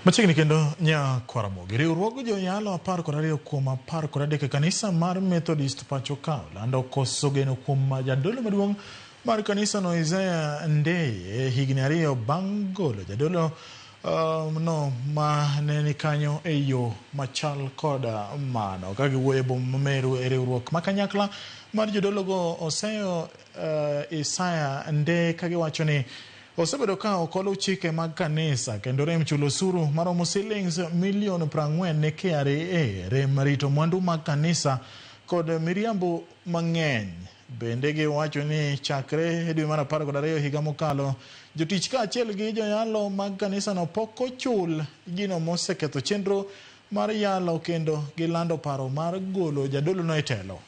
Machiegni kendo Nyakwaramogi, riwruog joyalo 12 kuom 13 e kanisa mar Methodist pacho ka olando koso geno kuom jadolo maduong' mar kanisano Isaiah Ndeye higni 2 bang' golo jadolo no ma ne ni kanyo e yo machal koda mano. Ka giwuoyo e boma ma Meru e riwruok ma kanyakla mar jodologo oseyo Isaiah Ndeye ka giwacho ni osebedo ka ok oluw chike mag kanisa kendo rem chulo osuru maromo silings milion 40 ne KRA, rem rito mwandu mag kanisa kod miriambo mang'eny. Bende giwacho ni chakre dwe mar 12 higa mokalo, jotich kaachiel gi joyalo mag kanisano pok ochul gino moseketho chenro mar yalo kendo gilando paro mar golo jadolono e telo.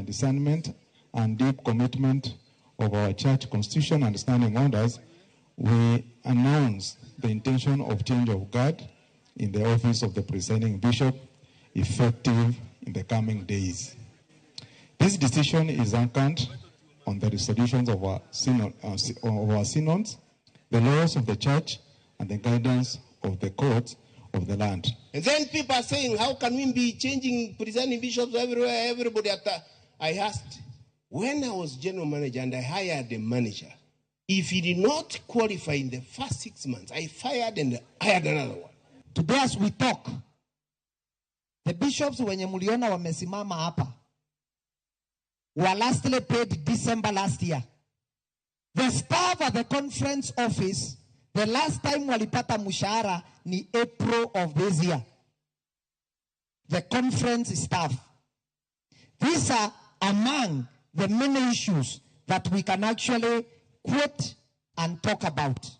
Discernment and deep commitment of our church constitution and standing orders, we announce the intention of change of guard in the office of the presiding bishop, effective in the coming days. This decision is anchored on the resolutions of our synods, the laws of the church, and the guidance of the courts of the land. And then people are saying, how can we be changing presiding bishops everywhere, everybody at the... I asked, when I was general manager and I hired a manager, if he did not qualify in the first 6 months, I fired and hired another one. Today as we talk, the bishops wenye muliona wamesimama hapa were lastly paid December last year. The staff at the conference office, the last time walipata mshahara ni April of this year. The conference staff. These are among the many issues that we can actually quote and talk about.